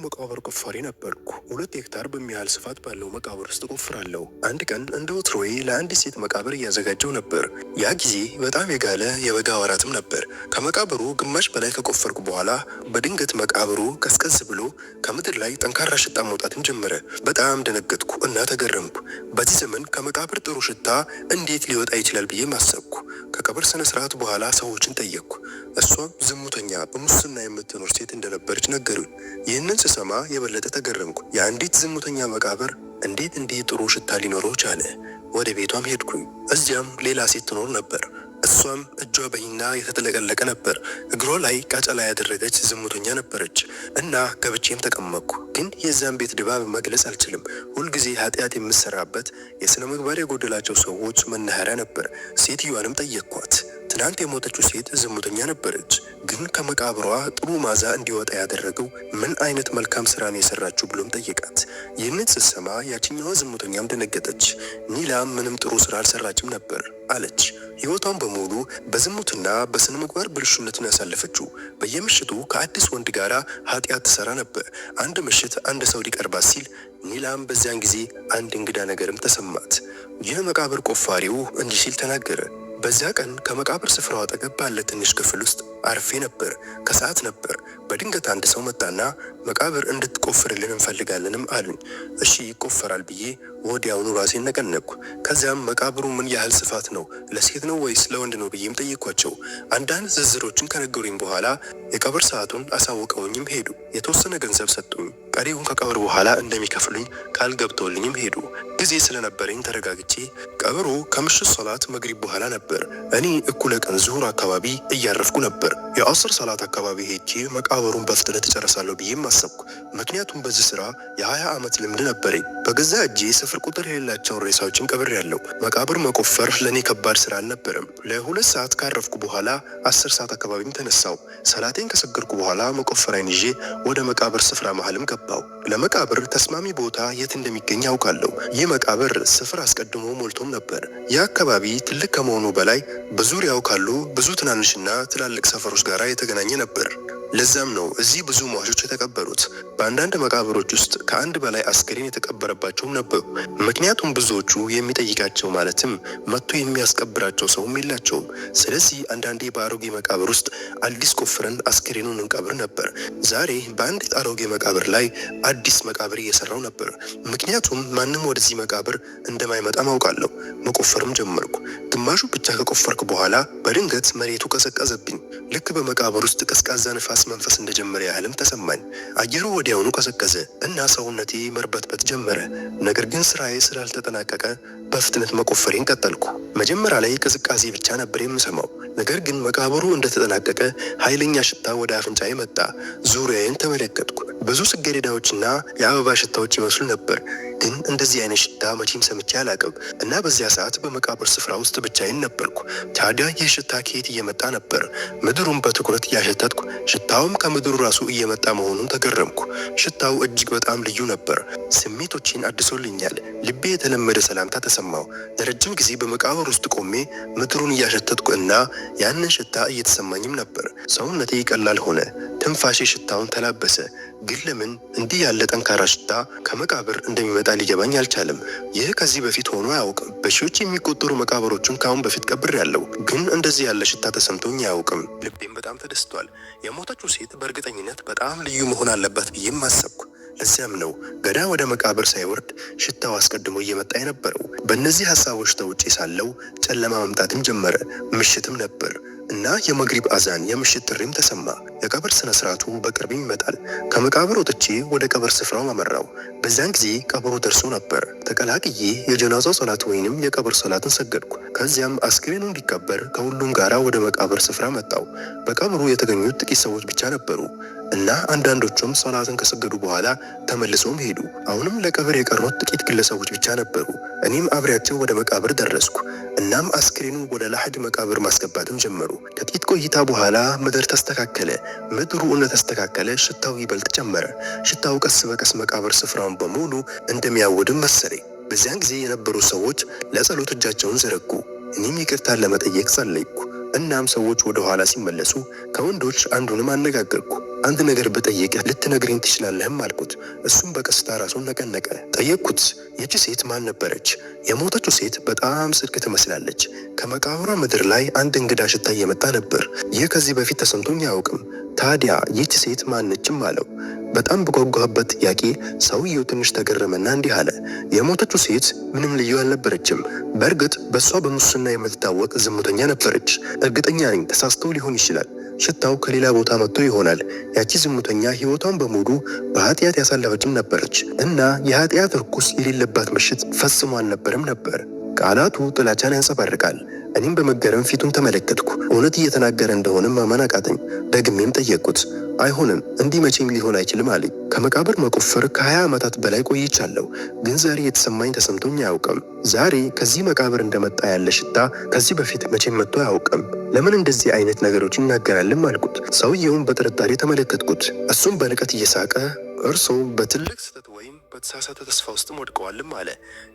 መቃብር ቆፋሪ ነበርኩ። 2 ሄክታር በሚያህል ስፋት ባለው መቃብር ውስጥ ቆፍራለሁ። አንድ ቀን እንደ ወትሮዬ ለአንዲት ሴት መቃብር እያዘጋጀው ነበር። ያ ጊዜ በጣም የጋለ የበጋ ወራትም ነበር። ከመቃብሩ ግማሽ በላይ ከቆፈርኩ በኋላ በድንገት መቃብሩ ቀዝቀዝ ብሎ ከምድር ላይ ጠንካራ ሽታ መውጣትን ጀመረ። በጣም ደነገጥኩ እና ተገረምኩ። በዚህ ዘመን ከመቃብር ጥሩ ሽታ እንዴት ሊወጣ ይችላል ብዬም አሰብኩ። ከቀብር ስነ ስርዓት በኋላ ሰዎችን ጠየቅኩ። እሷም ዝሙተኛ፣ በሙስና የምትኖር ሴት እንደነበረች ነገሩኝ። ይህንን ስሰማ የበለጠ ተገረምኩ። የአንዲት ዝሙተኛ መቃብር እንዴት እንዲህ ጥሩ ሽታ ሊኖረው ቻለ? ወደ ቤቷም ሄድኩኝ። እዚያም ሌላ ሴት ትኖር ነበር። እሷም እጇ በሂና የተጥለቀለቀ ነበር። እግሯ ላይ ቃጨላ ያደረገች ዝሙተኛ ነበረች እና ገብቼም ተቀመጥኩ። ግን የዚያን ቤት ድባብ መግለጽ አልችልም። ሁልጊዜ ኃጢአት የምሰራበት የሥነ ምግባር የጎደላቸው ሰዎች መናኸሪያ ነበር። ሴትዮዋንም ጠየቅኳት። ትናንት የሞተችው ሴት ዝሙተኛ ነበረች፣ ግን ከመቃብሯ ጥሩ ማዛ እንዲወጣ ያደረገው ምን አይነት መልካም ስራ ነው የሰራችው ብሎም ጠየቃት። ይህንን ስትሰማ ያችኛዋ ዝሙተኛም ደነገጠች። ኒላም ምንም ጥሩ ስራ አልሰራችም ነበር አለች። ሕይወቷን በሙሉ በዝሙትና በስነ ምግባር ብልሹነትን ያሳለፈችው። በየምሽቱ ከአዲስ ወንድ ጋር ኃጢአት ትሰራ ነበር። አንድ ምሽት አንድ ሰው ሊቀርባት ሲል ኒላም በዚያን ጊዜ አንድ እንግዳ ነገርም ተሰማት። ይህ መቃብር ቆፋሪው እንዲህ ሲል ተናገረ። በዚያ ቀን ከመቃብር ስፍራው አጠገብ ባለ ትንሽ ክፍል ውስጥ አርፌ ነበር። ከሰዓት ነበር። በድንገት አንድ ሰው መጣና መቃብር እንድትቆፍርልን እንፈልጋለንም አሉኝ። እሺ ይቆፈራል ብዬ ወዲያውኑ ራሴን ነቀነቅኩ። ከዚያም መቃብሩ ምን ያህል ስፋት ነው፣ ለሴት ነው ወይስ ለወንድ ነው ብዬም ጠየኳቸው። አንዳንድ ዝርዝሮችን ከነገሩኝ በኋላ የቀብር ሰዓቱን አሳውቀውኝም ሄዱ። የተወሰነ ገንዘብ ሰጡኝ። ቀሪውን ከቀብር በኋላ እንደሚከፍሉኝ ቃል ገብተውልኝም ሄዱ። ጊዜ ስለነበረኝ ተረጋግቼ ቀብሩ ከምሽት ሰላት መግሪብ በኋላ ነበር። እኔ እኩለ ቀን ዙሁር አካባቢ እያረፍኩ ነበር። የአስር ሰላት አካባቢ ሄጄ መቃብሩን በፍጥነት እጨርሳለሁ ብዬም አሰብኩ። ምክንያቱም በዚህ ስራ የ20 ዓመት ልምድ ነበረኝ። በገዛ እጄ ስፍር ቁጥር የሌላቸውን ሬሳዎችን ቀብሬያለሁ። መቃብር መቆፈር ለእኔ ከባድ ስራ አልነበረም። ለ2 ሰዓት ካረፍኩ በኋላ 10 ሰዓት አካባቢም ተነሳው። ሰላቴን ከሰገድኩ በኋላ መቆፈሪያን ይዤ ወደ መቃብር ስፍራ መሀልም ገባው። ለመቃብር ተስማሚ ቦታ የት እንደሚገኝ ያውቃለሁ። ይህ መቃብር ስፍራ አስቀድሞ ሞልቶም ነበር። ይህ አካባቢ ትልቅ ከመሆኑ በላይ በዙሪያው ካሉ ብዙ ትናንሽና ትላልቅ ሰፈሮች ጋር የተገናኘ ነበር። ለዛም ነው እዚህ ብዙ ሟቾች የተቀበሩት። በአንዳንድ መቃብሮች ውስጥ ከአንድ በላይ አስከሬን የተቀበረባቸውም ነበሩ። ምክንያቱም ብዙዎቹ የሚጠይቃቸው ማለትም መጥቶ የሚያስቀብራቸው ሰውም የላቸውም። ስለዚህ አንዳንዴ በአሮጌ መቃብር ውስጥ አዲስ ቆፍረን አስከሬኑን እንቀብር ነበር። ዛሬ በአንዲት አሮጌ መቃብር ላይ አዲስ መቃብር እየሰራው ነበር። ምክንያቱም ማንም ወደዚህ መቃብር እንደማይመጣ አውቃለሁ። መቆፈርም ጀመርኩ። ግማሹ ብቻ ከቆፈርኩ በኋላ በድንገት መሬቱ ቀዘቀዘብኝ። ልክ በመቃብር ውስጥ ቀዝቃዛ ንፋስ መንፈስ እንደጀመረ ያህልም ተሰማኝ። አየሩ ወዲያውኑ ቀዘቀዘ እና ሰውነቴ መርበትበት ጀመረ። ነገር ግን ስራዬ ስላልተጠናቀቀ በፍጥነት መቆፈሬን ቀጠልኩ። መጀመሪያ ላይ ቅዝቃዜ ብቻ ነበር የምሰማው። ነገር ግን መቃብሩ እንደተጠናቀቀ ኃይለኛ ሽታ ወደ አፍንጫዬ መጣ። ዙሪያዬን ተመለከትኩ። ብዙ ጽጌረዳዎችና የአበባ ሽታዎች ይመስሉ ነበር። ግን እንደዚህ አይነት ሽታ መቼም ሰምቼ አላቅም እና በዚያ ሰዓት በመቃብር ስፍራ ውስጥ ብቻዬን ነበርኩ። ታዲያ ይህ ሽታ ከየት እየመጣ ነበር? ምድሩን በትኩረት እያሸተትኩ ሽታውም ከምድሩ ራሱ እየመጣ መሆኑን ተገረምኩ። ሽታው እጅግ በጣም ልዩ ነበር። ስሜቶቼን አድሶልኛል። ልቤ የተለመደ ሰላምታ ተሰማው። ለረጅም ጊዜ በመቃብር ውስጥ ቆሜ ምድሩን እያሸተትኩ እና ያንን ሽታ እየተሰማኝም ነበር። ሰውነቴ ቀላል ሆነ። ትንፋሼ ሽታውን ተላበሰ። ግን ለምን እንዲህ ያለ ጠንካራ ሽታ ከመቃብር እንደሚመጣ ሊገባኝ አልቻለም። ይህ ከዚህ በፊት ሆኖ አያውቅም። በሺዎች የሚቆጠሩ መቃብሮችን ከአሁን በፊት ቀብሬያለሁ፣ ግን እንደዚህ ያለ ሽታ ተሰምቶኝ አያውቅም። ልቤም በጣም ተደስቷል። የሞተችው ሴት በእርግጠኝነት በጣም ልዩ መሆን አለባት ብዬም አሰብኩ። ለዚያም ነው ገና ወደ መቃብር ሳይወርድ ሽታው አስቀድሞ እየመጣ የነበረው። በእነዚህ ሀሳቦች ተውጬ ሳለው ጨለማ መምጣትም ጀመረ። ምሽትም ነበር እና የመግሪብ አዛን የምሽት ጥሪም ተሰማ። የቀብር ስነ ስርዓቱ በቅርብም ይመጣል። ከመቃብር ወጥቼ ወደ ቀብር ስፍራው አመራው። በዚያን ጊዜ ቀብሩ ደርሶ ነበር። ተቀላቅዬ የጀናዛው ሰላት ወይንም የቀብር ሰላትን ሰገድኩ። ከዚያም አስክሬኑ እንዲቀበር ከሁሉም ጋራ ወደ መቃብር ስፍራ መጣው። በቀብሩ የተገኙት ጥቂት ሰዎች ብቻ ነበሩ እና አንዳንዶቹም ሰላትን ከሰገዱ በኋላ ተመልሰውም ሄዱ። አሁንም ለቀብር የቀሩት ጥቂት ግለሰቦች ብቻ ነበሩ። እኔም አብሬያቸው ወደ መቃብር ደረስኩ። እናም አስክሬኑ ወደ ላሕድ መቃብር ማስገባትም ጀመሩ። ከጥቂት ቆይታ በኋላ ምድር ተስተካከለ። ምድሩ እንደተስተካከለ ሽታው ይበልጥ ጨመረ። ሽታው ቀስ በቀስ መቃብር ስፍራውን በሙሉ እንደሚያውድም መሰለኝ። በዚያን ጊዜ የነበሩ ሰዎች ለጸሎት እጃቸውን ዘረጉ። እኔም ይቅርታን ለመጠየቅ ጸለይኩ። እናም ሰዎች ወደ ኋላ ሲመለሱ ከወንዶች አንዱንም አነጋገርኩ። አንድ ነገር ብጠይቅህ ልትነግረኝ ትችላለህም አልኩት። እሱም በቀስታ ራሱን ነቀነቀ። ጠየቅኩት፣ ይህች ሴት ማን ነበረች? የሞተችው ሴት በጣም ጽድቅ ትመስላለች። ከመቃብሯ ምድር ላይ አንድ እንግዳ ሽታ እየመጣ ነበር። ይህ ከዚህ በፊት ተሰምቶኝ አያውቅም። ታዲያ ይህች ሴት ማነችም አለው። በጣም በጓጓበት ጥያቄ ሰውየው ትንሽ ተገረመና እንዲህ አለ። የሞተችው ሴት ምንም ልዩ አልነበረችም። በእርግጥ በእሷ በሙስና የምትታወቅ ዝሙተኛ ነበረች። እርግጠኛ ነኝ ተሳስቶ ሊሆን ይችላል። ሽታው ከሌላ ቦታ መጥቶ ይሆናል። ያቺ ዝሙተኛ ሕይወቷን በሙሉ በኃጢአት ያሳለፈችም ነበረች እና የኃጢአት ርኩስ የሌለባት ምሽት ፈጽሞ አልነበረም ነበር። ቃላቱ ጥላቻን ያንጸባርቃል። እኔም በመገረም ፊቱን ተመለከትኩ። እውነት እየተናገረ እንደሆነ ማመን አቃተኝ። ደግሜም ጠየቅኩት። አይሆንም፣ እንዲህ መቼም ሊሆን አይችልም አለኝ። ከመቃብር መቆፈር ከ20 ዓመታት በላይ ቆይቻለሁ፣ ግን ዛሬ የተሰማኝ ተሰምቶኝ አያውቅም። ዛሬ ከዚህ መቃብር እንደመጣ ያለ ሽታ ከዚህ በፊት መቼም መጥቶ አያውቅም። ለምን እንደዚህ አይነት ነገሮች ይናገራልም አልኩት። ሰውየውን በጥርጣሬ ተመለከትኩት። እሱም በንቀት እየሳቀ እርስዎ በትልቅ ስህተት ወይም በተሳሳተ ተስፋ ውስጥም ወድቀዋልም አለ።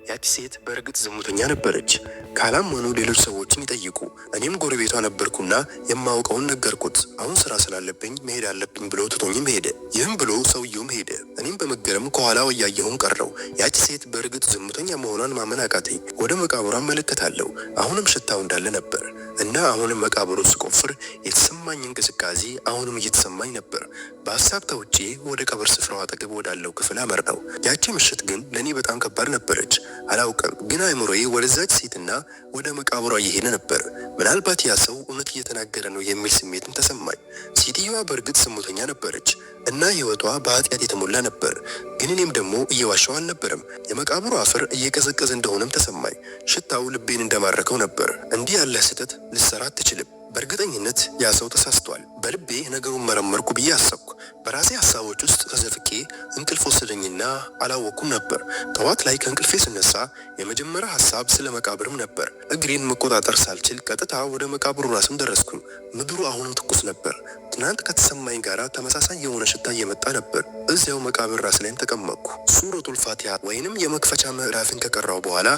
ያቺ ሴት በእርግጥ ዝሙተኛ ነበረች። ካላመኑ ሌሎች ሰዎችን ይጠይቁ። እኔም ጎረቤቷ ነበርኩና የማውቀውን ነገርኩት። አሁን ስራ ስላለብኝ መሄድ አለብኝ ብሎ ትቶኝም ሄደ። ይህም ብሎ ሰውየውም ሄደ። እኔም በመገረም ከኋላው እያየሁም ቀረው። ያቺ ሴት በእርግጥ ዝሙተኛ መሆኗን ማመን አቃተኝ። ወደ መቃብሯ እመለከታለሁ። አሁንም ሽታው እንዳለ ነበር እና አሁንም መቃብሩን ስቆፍር የተሰማኝ እንቅስቃሴ አሁንም እየተሰማኝ ነበር። በሀሳብ ተውጬ ወደ ቀብር ስፍራው አጠገብ ወዳለው ክፍል አመራው። ያቺ ምሽት ግን ለእኔ በጣም ከባድ ነበረች። አላውቅም፣ ግን አይምሮዬ ወደዛች ሴትና ወደ መቃብሯ እየሄደ ነበር። ምናልባት ያ ሰው እውነት እየተናገረ ነው የሚል ስሜትም ተሰማኝ። ሴትዮዋ በእርግጥ ዝሙተኛ ነበረች እና ሕይወቷ በኃጢአት የተሞላ ነበር። ግን እኔም ደግሞ እየዋሸው አልነበረም። የመቃብሩ አፈር እየቀዘቀዘ እንደሆነም ተሰማኝ። ሽታው ልቤን እንደማረከው ነበር። እንዲህ ያለ ስህተት ልሰራ አትችልም። በእርግጠኝነት ያ ሰው ተሳስቷል። በልቤ ነገሩን መረመርኩ ብዬ አሰብኩ። በራሴ ሀሳቦች ውስጥ ተዘፍቄ እንቅልፍ ወሰደኝና አላወቅኩም ነበር። ጠዋት ላይ ከእንቅልፌ ስነሳ የመጀመሪያ ሀሳብ ስለ መቃብርም ነበር። እግሬን መቆጣጠር ሳልችል ቀጥታ ወደ መቃብሩ ራስም ደረስኩኝ። ምድሩ አሁንም ትኩስ ነበር። ትናንት ከተሰማኝ ጋራ ተመሳሳይ የሆነ ሽታ እየመጣ ነበር። እዚያው መቃብር ራስ ላይም ተቀመጥኩ። ሱረቱል ፋቲሃ ወይንም የመክፈቻ ምዕራፍን ከቀራው በኋላ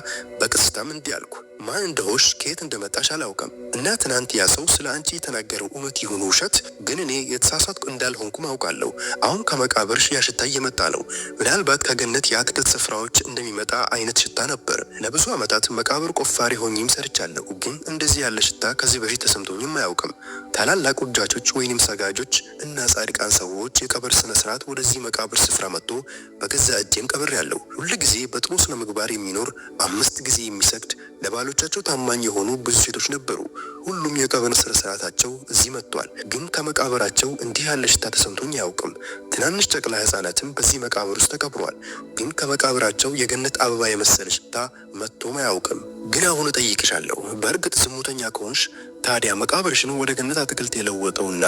በቀስታም እንዲህ አልኩ። ማን እንደሆሽ ከየት እንደመጣሽ አላውቅም እና ትናንት ያ ሰው ስለ አንቺ የተናገረው እውነት ይሁን ውሸት፣ ግን እኔ የተሳሳትኩ እንዳልሆንኩም አውቃለሁ። አሁን ከመቃብርሽ ያ ሽታ እየመጣ ነው። ምናልባት ከገነት የአትክልት ስፍራዎች እንደሚመጣ አይነት ሽታ ነበር። ለብዙ ዓመታት መቃብር ቆፋሪ ሆኜም ሰርቻለሁ፣ ግን እንደዚህ ያለ ሽታ ከዚህ በፊት ተሰምቶኝም አያውቅም። ታላላቅ ውጃቾች ወይንም ሰጋጆች እና ጻድቃን ሰዎች የቀብር ስነ ስርዓት ወደዚህ መቃብር ስፍራ መጥቶ በገዛ እጄም ቀብሬያለሁ። ሁል ጊዜ በጥሩ ስነ ምግባር የሚኖር 5 ጊዜ የሚሰግድ ለባሎቻቸው ታማኝ የሆኑ ብዙ ሴቶች ነበሩ። ሁሉም የቀብር ስነ ስርዓታቸው እዚህ መጥቷል። ግን ከመቃብራቸው እንዲህ ያለ ሽታ ተሰምቶኝ አያውቅም። ትናንሽ ጨቅላ ሕፃናትም በዚህ መቃብር ውስጥ ተቀብሯል። ግን ከመቃብራቸው የገነት አበባ የመሰለ ሽታ መጥቶም አያውቅም። ግን አሁን እጠይቅሻለሁ፣ በእርግጥ ዝሙተኛ ከሆንሽ ታዲያ መቃብርሽን ወደ ገነት አትክልት የለወጠውና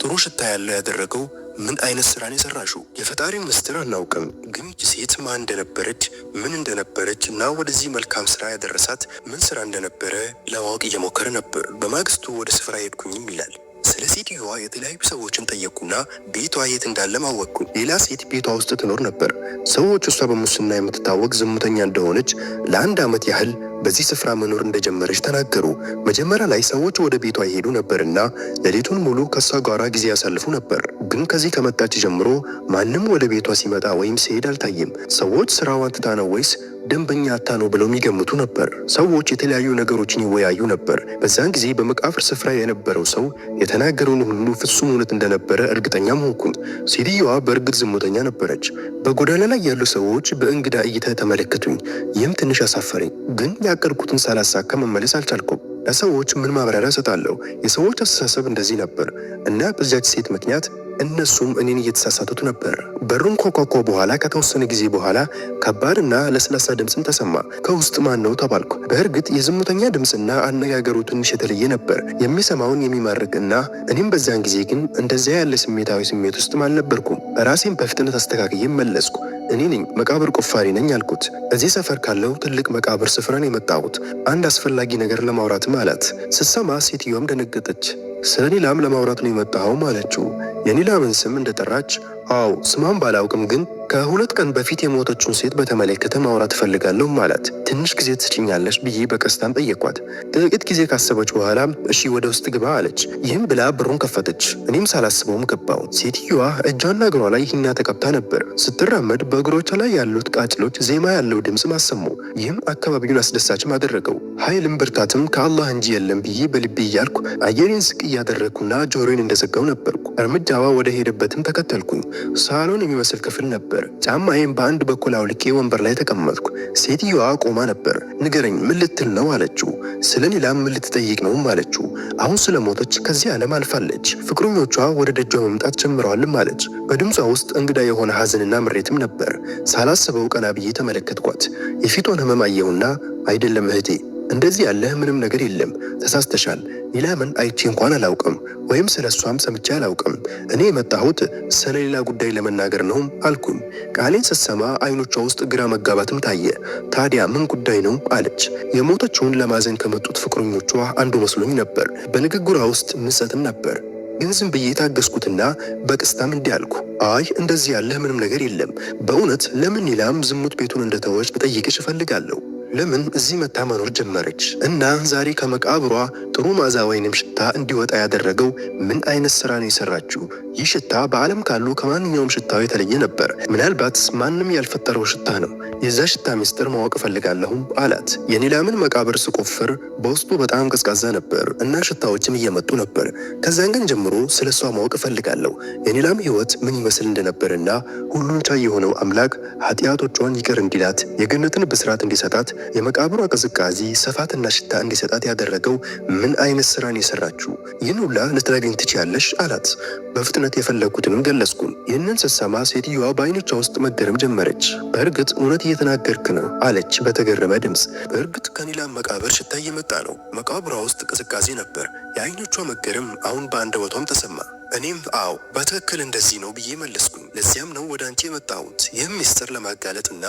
ጥሩ ሽታ ያለው ያደረገው ምን አይነት ስራን የሰራሽው? የፈጣሪን ምስጢር አናውቅም። ግን ይህች ሴት ማን እንደነበረች ምን እንደነበረች እና ወደዚህ መልካም ስራ ያደረሳት ምን ስራ እንደነበረ ለማወቅ እየሞከረ ነበር። በማግስቱ ወደ ስፍራ ሄድኩኝም ይላል። ስለ ሴትዮዋ የተለያዩ ሰዎችን ጠየቅኩና ቤቷ የት እንዳለ አወቅኩኝ። ሌላ ሴት ቤቷ ውስጥ ትኖር ነበር። ሰዎች እሷ በሙስና የምትታወቅ ዝሙተኛ እንደሆነች ለአንድ ዓመት ያህል በዚህ ስፍራ መኖር እንደጀመረች ተናገሩ። መጀመሪያ ላይ ሰዎች ወደ ቤቷ ይሄዱ ነበርና ሌሊቱን ሙሉ ከእሷ ጋራ ጊዜ ያሳልፉ ነበር። ግን ከዚህ ከመጣች ጀምሮ ማንም ወደ ቤቷ ሲመጣ ወይም ሲሄድ አልታየም። ሰዎች ስራዋን ትታ ነው ወይስ ደንበኛ አታ ነው ብለው የሚገምቱ ነበር። ሰዎች የተለያዩ ነገሮችን ይወያዩ ነበር። በዛን ጊዜ በመቃብር ስፍራ የነበረው ሰው የተናገረውን ሁሉ ፍጹም እውነት እንደነበረ እርግጠኛም ሆንኩኝ። ሴትዮዋ በእርግጥ ዝሙተኛ ነበረች። በጎዳና ላይ ያሉ ሰዎች በእንግዳ እይታ ተመለከቱኝ። ይህም ትንሽ አሳፈረኝ። ግን ያቀድኩትን ሳላሳካ መመለስ አልቻልኩም። ለሰዎች ምን ማብራሪያ እሰጣለሁ? የሰዎች አስተሳሰብ እንደዚህ ነበር እና በዚያች ሴት ምክንያት እነሱም እኔን እየተሳሳቱት ነበር። በሩን ኳኳኳ በኋላ ከተወሰነ ጊዜ በኋላ ከባድና ለስላሳ ድምፅም ተሰማ። ከውስጥ ማን ነው ተባልኩ። በእርግጥ የዝሙተኛ ድምፅና አነጋገሩ ትንሽ የተለየ ነበር፣ የሚሰማውን የሚማርክ እና እኔም በዚያን ጊዜ ግን እንደዚያ ያለ ስሜታዊ ስሜት ውስጥም አልነበርኩም። ራሴን በፍጥነት አስተካክዬ መለስኩ። እኔ ነኝ መቃብር ቆፋሪ ነኝ አልኩት። እዚህ ሰፈር ካለው ትልቅ መቃብር ስፍራን የመጣሁት አንድ አስፈላጊ ነገር ለማውራትም አላት። ስትሰማ ሴትዮዋም ደነገጠች። ስለ ኒላም ለማውራት ነው የመጣኸውም አለችው። የኒላምን ስም እንደጠራች አዎ ስሟን ባላውቅም ግን ከ2 ቀን በፊት የሞተችውን ሴት በተመለከተ ማውራት እፈልጋለሁ አላት። ትንሽ ጊዜ ትሰጪኛለሽ ብዬ በቀስታም ጠየኳት። ጥቂት ጊዜ ካሰበች በኋላ እሺ ወደ ውስጥ ግባ አለች። ይህም ብላ በሩን ከፈተች። እኔም ሳላስበውም ገባው። ሴትዮዋ እጇና እግሯ ላይ ሂና ተቀብታ ነበር። ስትራመድ በእግሮቿ ላይ ያሉት ቃጭሎች ዜማ ያለው ድምፅም አሰሙ። ይህም አካባቢውን አስደሳችም አደረገው። ኃይልም ብርታትም ከአላህ እንጂ የለም ብዬ በልቤ እያልኩ አየሬን ዝቅ እያደረግኩና ጆሮዬን እንደዘጋው ነበርኩ። እርምጃዋ ወደ ሄደበትም ተከተልኩኝ። ሳሎን የሚመስል ክፍል ነበር። ጫማዬን በአንድ በኩል አውልቄ ወንበር ላይ ተቀመጥኩ። ሴትዮዋ ቆማ ነበር። ንገረኝ፣ ምን ልትል ነው አለችው። ስለ ኒላም ምን ልትጠይቅ ነው አለችው። አሁን ስለሞተች ከዚህ ዓለም አልፋለች። ፍቅረኞቿ ወደ ደጇ መምጣት ጀምረዋልም አለች። በድምጿ ውስጥ እንግዳ የሆነ ሐዘንና ምሬትም ነበር። ሳላስበው ቀና ብዬ ተመለከትኳት። የፊቷን ህመም አየሁና አይደለም እህቴ፣ እንደዚህ ያለ ምንም ነገር የለም፣ ተሳስተሻል። ኒላምን አይቼ እንኳን አላውቅም፣ ወይም ስለ እሷም ሰምቼ አላውቅም። እኔ የመጣሁት ስለ ሌላ ጉዳይ ለመናገር ነው አልኩኝ። ቃሌን ስትሰማ አይኖቿ ውስጥ ግራ መጋባትም ታየ። ታዲያ ምን ጉዳይ ነው አለች። የሞተችውን ለማዘን ከመጡት ፍቅረኞቿ አንዱ መስሎኝ ነበር። በንግግሯ ውስጥ ምጸትም ነበር። ግን ዝም ብዬ ታገስኩትና በቀስታም እንዲህ አልኩ። አይ እንደዚህ ያለ ምንም ነገር የለም። በእውነት ለምን ኒላም ዝሙት ቤቱን እንደተወች ልጠይቅሽ እፈልጋለሁ። ለምን እዚህ መታ መኖር ጀመረች? እና ዛሬ ከመቃብሯ ጥሩ መዓዛ ወይንም ሽታ እንዲወጣ ያደረገው ምን አይነት ስራ ነው የሰራችው? ይህ ሽታ በዓለም ካሉ ከማንኛውም ሽታው የተለየ ነበር። ምናልባት ማንም ያልፈጠረው ሽታ ነው። የዛ ሽታ ምስጢር ማወቅ እፈልጋለሁም አላት። የኒላምን መቃብር ስቆፍር በውስጡ በጣም ቀዝቃዛ ነበር እና ሽታዎችም እየመጡ ነበር። ከዚያን ቀን ጀምሮ ስለ እሷ ማወቅ እፈልጋለሁ። የኒላም ህይወት ምን ይመስል እንደነበርና ሁሉን ቻይ የሆነው አምላክ ኃጢአቶቿን ይቅር እንዲላት፣ የገነትን ብስራት እንዲሰጣት፣ የመቃብሯ ቅዝቃዜ ስፋትና ሽታ እንዲሰጣት ያደረገው ምን አይነት ስራን የሰራችው? ይህን ሁላ ልትነግሪኝ ትችያለሽ አላት። በፍጥነት የፈለግኩትንም ገለጽኩ። ይህንን ስትሰማ ሴትዮዋ በአይኖቿ ውስጥ መገረም ጀመረች። በእርግጥ እውነት እየተናገርክ ነው አለች በተገረመ ድምፅ። በእርግጥ ከኒላም መቃብር ሽታ እየመጣ ነው። መቃብሯ ውስጥ ቅዝቃዜ ነበር። የአይኖቿ መገረም አሁን በአንደበቷም ተሰማ። እኔም አዎ በትክክል እንደዚህ ነው ብዬ መለስኩኝ። ለዚያም ነው ወደ አንቺ የመጣሁት ይህም ምስጢር ለማጋለጥና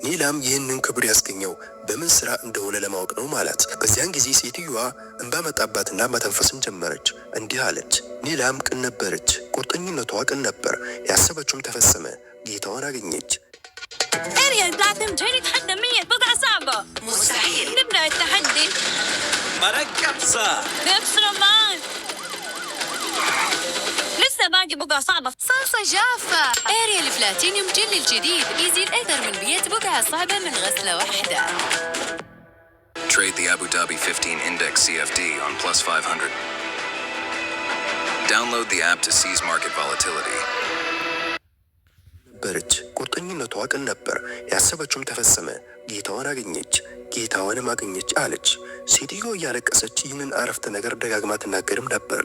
ኒላም ይህንን ክብር ያስገኘው በምን ስራ እንደሆነ ለማወቅ ነው ማለት። በዚያን ጊዜ ሴትዮዋ እንባ መጣባትና መተንፈስም ጀመረች። እንዲህ አለች። ኒላም ቅን ነበረች። ቁርጠኝነቷ ቅን ነበር። ያሰበችውም ተፈጸመ። ጌታዋን አገኘች። اريال بلاتينم جاري تحدى 100 بقعة صعبة. مستحيل. نبدأ التحدي. مركبسة. دبس رمان. لسه باقي بقعة صعبة. صلصة جافة. اريال بلاتينيوم جل الجديد يزيل أكثر من 100 بقعة صعبة من غسلة واحدة. Trade the Abu Dhabi 15 Index CFD on plus 500. Download the app to seize market volatility. ነበረች። ቁርጠኝነቷ ቅን ነበር። ያሰበችውም ተፈጸመ። ጌታዋን አገኘች። ጌታዋንም አገኘች አለች። ሴትዮ እያለቀሰች ይህንን አረፍተ ነገር ደጋግማ ትናገርም ነበር።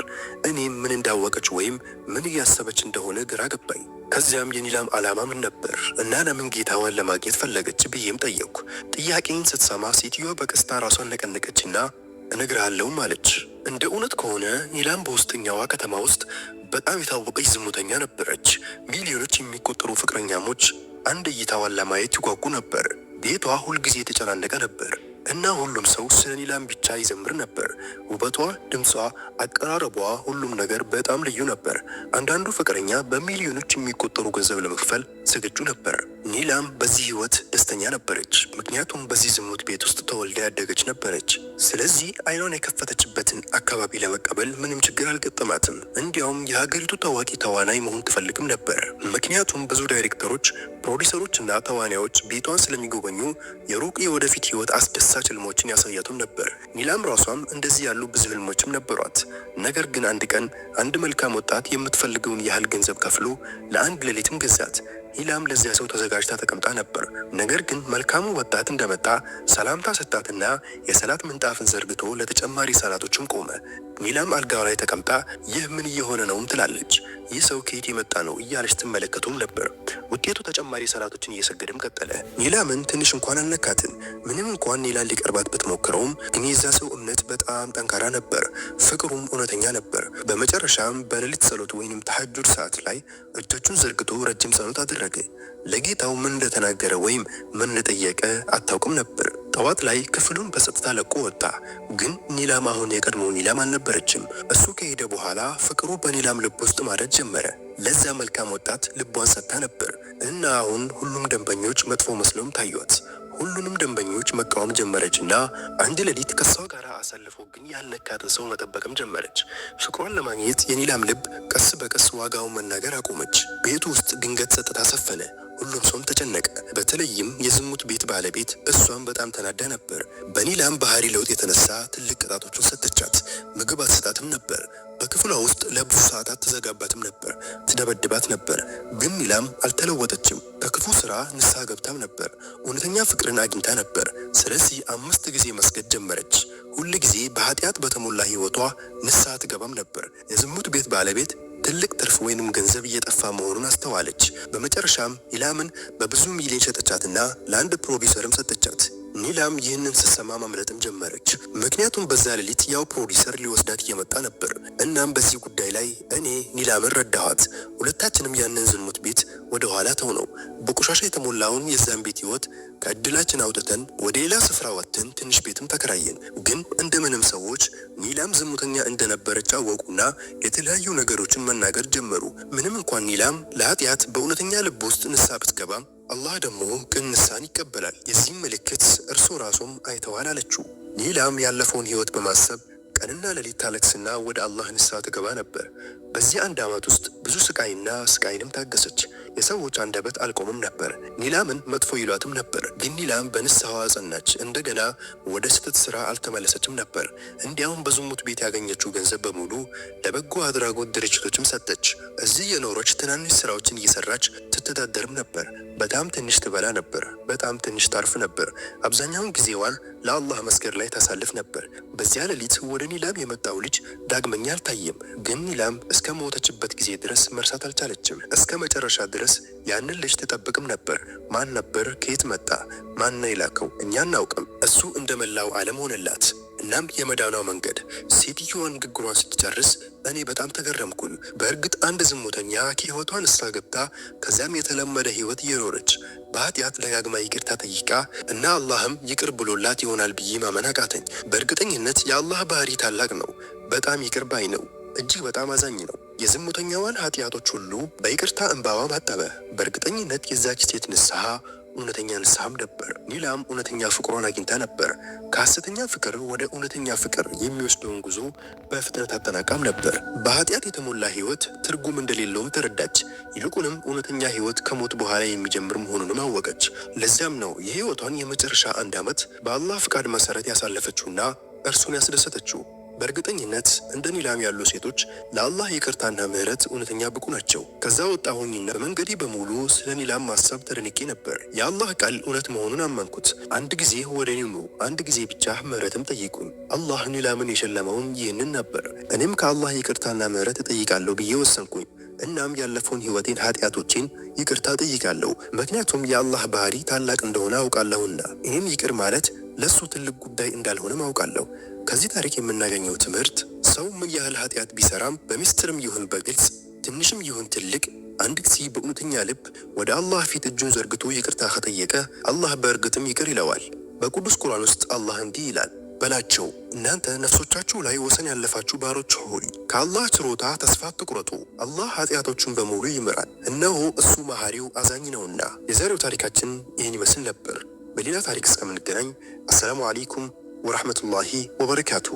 እኔም ምን እንዳወቀች ወይም ምን እያሰበች እንደሆነ ግራ ገባኝ። ከዚያም የኒላም ዓላማ ምን ነበር እና ለምን ጌታዋን ለማግኘት ፈለገች ብዬም ጠየቅኩ። ጥያቄን ስትሰማ ሴትዮዋ በቀስታ ራሷን ነቀነቀችና እነግርሃለሁም አለች። እንደ እውነት ከሆነ ኒላም በውስጠኛዋ ከተማ ውስጥ በጣም የታወቀች ዝሙተኛ ነበረች። ሚሊዮኖች የሚቆጠሩ ፍቅረኛሞች አንድ እይታዋን ለማየት ይጓጉ ነበር። ቤቷ ሁልጊዜ የተጨናነቀ ነበር እና ሁሉም ሰው ስለ ኒላም ብቻ ይዘምር ነበር። ውበቷ፣ ድምጿ፣ አቀራረቧ፣ ሁሉም ነገር በጣም ልዩ ነበር። አንዳንዱ ፍቅረኛ በሚሊዮኖች የሚቆጠሩ ገንዘብ ለመክፈል ዝግጁ ነበር። ኒላም በዚህ ህይወት ደስተኛ ነበረች፣ ምክንያቱም በዚህ ዝሙት ቤት ውስጥ ተወልዳ ያደገች ነበረች። ስለዚህ አይኗን የከፈተችበትን አካባቢ ለመቀበል ምንም ችግር አልገጠማትም። እንዲያውም የሀገሪቱ ታዋቂ ተዋናይ መሆን ትፈልግም ነበር፣ ምክንያቱም ብዙ ዳይሬክተሮች፣ ፕሮዲሰሮች እና ተዋናዮች ቤቷን ስለሚጎበኙ የሩቅ የወደፊት ህይወት አስደሳች ህልሞችን ያሳያቱም ነበር። ኒላም ራሷም እንደዚህ ያሉ ብዙ ህልሞችም ነበሯት። ነገር ግን አንድ ቀን አንድ መልካም ወጣት የምትፈልገውን ያህል ገንዘብ ከፍሎ ለአንድ ሌሊትም ገዛት። ኒላም ለዚያ ሰው ተዘጋጅታ ተቀምጣ ነበር። ነገር ግን መልካሙ ወጣት እንደመጣ ሰላምታ ሰጣትና የሰላት ምንጣፍን ዘርግቶ ለተጨማሪ ሰላቶችም ቆመ። ኒላም አልጋው ላይ ተቀምጣ ይህ ምን እየሆነ ነውም ትላለች። ይህ ሰው ከየት የመጣ ነው እያለች ትመለከቱም ነበር። ውጤቱ ተጨማሪ ሰላቶችን እየሰገደም ቀጠለ። ኒላምን ትንሽ እንኳን አልነካትም። ምንም እንኳን ኒላን ሊቀርባት ብትሞክረውም ግን የዛ ሰው እምነት በጣም ጠንካራ ነበር፣ ፍቅሩም እውነተኛ ነበር። በመጨረሻም በሌሊት ጸሎት ወይንም ተሐጁድ ሰዓት ላይ እጆቹን ዘርግቶ ረጅም ጸሎት አደረገ። ለጌታው ምን እንደተናገረ ወይም ምን እንደጠየቀ አታውቅም ነበር። ጠዋት ላይ ክፍሉን በጸጥታ ለቆ ወጣ። ግን ኒላም አሁን የቀድሞ ኒላም አልነበረችም። እሱ ከሄደ በኋላ ፍቅሩ በኒላም ልብ ውስጥ ማደግ ጀመረ። ለዛ መልካም ወጣት ልቧን ሰጥታ ነበር እና አሁን ሁሉም ደንበኞች መጥፎ መስለውም ታዩት። ሁሉንም ደንበኞች መቃወም ጀመረች እና አንድ ሌሊት ከሷ ጋር አሳልፎ ግን ያልነካትን ሰው መጠበቅም ጀመረች። ፍቅሯን ለማግኘት የኒላም ልብ ቀስ በቀስ ዋጋውን መናገር አቆመች። ቤቱ ውስጥ ድንገት ጸጥታ ሰፈነ። ሁሉም ሰውም ተጨነቀ። በተለይም የዝሙት ቤት ባለቤት እሷም በጣም ተናዳ ነበር። በኒላም ባህሪ ለውጥ የተነሳ ትልቅ ቅጣቶችን ሰጠቻት። ምግብ አትሰጣትም ነበር። በክፍሏ ውስጥ ለብዙ ሰዓታት ትዘጋባትም ነበር፣ ትደበድባት ነበር። ግን ኒላም አልተለወጠችም። ከክፉ ስራ ንስሐ ገብታም ነበር። እውነተኛ ፍቅርን አግኝታ ነበር። ስለዚህ 5 ጊዜ መስገድ ጀመረች። ሁል ጊዜ በኃጢአት በተሞላ ህይወቷ ንስሐ ትገባም ነበር። የዝሙት ቤት ባለቤት ትልቅ ትርፍ ወይንም ገንዘብ እየጠፋ መሆኑን አስተዋለች። በመጨረሻም ኒላምን በብዙ ሚሊዮን ሸጠቻትና ለአንድ ፕሮዲውሰርም ሰጠቻት። ኒላም ይህንን ስትሰማ ማምለጥም ጀመረች። ምክንያቱም በዛ ሌሊት ያው ፕሮዲውሰር ሊወስዳት እየመጣ ነበር። እናም በዚህ ጉዳይ ላይ እኔ ኒላምን ረዳኋት። ሁለታችንም ያንን ዝሙት ቤት ወደ ኋላ ተውነው። በቆሻሻ የተሞላውን የዛን ቤት ህይወት ከእድላችን አውጥተን ወደ ሌላ ስፍራ ወጥተን ትንሽ ቤትም ተከራየን። ግን እንደምንም ሰዎች ኒላም ዝሙተኛ እንደነበረች አወቁና የተለያዩ ነገሮችን መናገር ጀመሩ። ምንም እንኳን ኒላም ለኃጢአት በእውነተኛ ልብ ውስጥ ንስሐ ብትገባም አላህ ደግሞ ቅን ንስሐን ይቀበላል። የዚህም ምልክት እርሱ ራሱም አይተዋል አለችው። ኒላም ያለፈውን ህይወት በማሰብ ቀንና ሌሊት ታለቅስና ወደ አላህ ንስሐ ትገባ ነበር። በዚህ አንድ ዓመት ውስጥ ብዙ ስቃይና ስቃይንም ታገሰች። የሰዎች አንደበት አልቆምም ነበር። ኒላምን መጥፎ ይሏትም ነበር። ግን ኒላም በንስሐዋ ጸናች። እንደገና ወደ ስህተት ስራ አልተመለሰችም ነበር። እንዲያውም በዝሙት ቤት ያገኘችው ገንዘብ በሙሉ ለበጎ አድራጎት ድርጅቶችም ሰጠች። እዚህ የኖረች ትናንሽ ስራዎችን እየሰራች ትተዳደርም ነበር። በጣም ትንሽ ትበላ ነበር። በጣም ትንሽ ታርፍ ነበር። አብዛኛውን ጊዜዋን ለአላህ መስገድ ላይ ታሳልፍ ነበር። በዚያ ሌሊት ወደ ኒላም የመጣው ልጅ ዳግመኛ አልታየም። ግን ኒላም እስከ ሞተችበት ጊዜ ድረስ መርሳት አልቻለችም። እስከ መጨረሻ ድረስ ያንን ልጅ ትጠብቅም ነበር። ማን ነበር? ከየት መጣ? ማን ነው የላከው? እኛ አናውቅም። እሱ እንደ መላው ዓለም ሆነላት። እናም የመዳኗ መንገድ። ሴትዮዋ ንግግሯን ስትጨርስ እኔ በጣም ተገረምኩኝ። በእርግጥ አንድ ዝሙተኛ ከህይወቷ ንስሐ ገብታ ከዚያም የተለመደ ህይወት እየኖረች በኃጢአት ደጋግማ ይቅርታ ጠይቃ እና አላህም ይቅር ብሎላት ይሆናል ብዬ ማመን አቃተኝ። በእርግጠኝነት የአላህ ባህሪ ታላቅ ነው። በጣም ይቅር ባይ ነው። እጅግ በጣም አዛኝ ነው። የዝሙተኛዋን ኃጢአቶች ሁሉ በይቅርታ እንባዋ አጠበ። በእርግጠኝነት የዛች ሴት ንስሐ እውነተኛ ንስሐም ነበር። ኒላም እውነተኛ ፍቅሯን አግኝታ ነበር። ከሐሰተኛ ፍቅር ወደ እውነተኛ ፍቅር የሚወስደውን ጉዞ በፍጥነት አጠናቃም ነበር። በኃጢአት የተሞላ ህይወት ትርጉም እንደሌለውም ተረዳች። ይልቁንም እውነተኛ ህይወት ከሞት በኋላ የሚጀምር መሆኑንም አወቀች። ለዚያም ነው የህይወቷን የመጨረሻ አንድ ዓመት በአላህ ፍቃድ መሰረት ያሳለፈችውና እርሱን ያስደሰተችው። በእርግጠኝነት እንደ ኒላም ያሉ ሴቶች ለአላህ ይቅርታና ምህረት እውነተኛ ብቁ ናቸው። ከዛ ወጣሁኝና በመንገዴ በሙሉ ስለ ኒላም ማሰብ ተደንቄ ነበር። የአላህ ቃል እውነት መሆኑን አመንኩት። አንድ ጊዜ ወደ እኔ ኑ፣ አንድ ጊዜ ብቻ ምህረትም ጠይቁኝ። አላህ ኒላምን የሸለመውም ይህንን ነበር። እኔም ከአላህ ይቅርታና ምህረት እጠይቃለሁ ብዬ ወሰንኩኝ። እናም ያለፈውን ህይወቴን ኃጢአቶቼን ይቅርታ ጠይቃለሁ። ምክንያቱም የአላህ ባህሪ ታላቅ እንደሆነ አውቃለሁና እኔም ይቅር ማለት ለእሱ ትልቅ ጉዳይ እንዳልሆነም አውቃለሁ። ከዚህ ታሪክ የምናገኘው ትምህርት ሰው ምን ያህል ኃጢአት ቢሰራም በሚስጥርም ይሁን በግልጽ ትንሽም ይሁን ትልቅ አንድ ጊዜ በእውነተኛ ልብ ወደ አላህ ፊት እጁን ዘርግቶ ይቅርታ ከጠየቀ አላህ በእርግጥም ይቅር ይለዋል። በቅዱስ ቁርአን ውስጥ አላህ እንዲህ ይላል፣ በላቸው እናንተ ነፍሶቻችሁ ላይ ወሰን ያለፋችሁ ባሮች ሆይ ከአላህ ችሮታ ተስፋ አትቁረጡ። አላህ ኃጢአቶቹን በሙሉ ይምራል፣ እነሆ እሱ መሐሪው አዛኝ ነውና። የዛሬው ታሪካችን ይህን ይመስል ነበር። በሌላ ታሪክ እስከምንገናኝ አሰላሙ አለይኩም ወረሕመቱላሂ ወበረካቱ።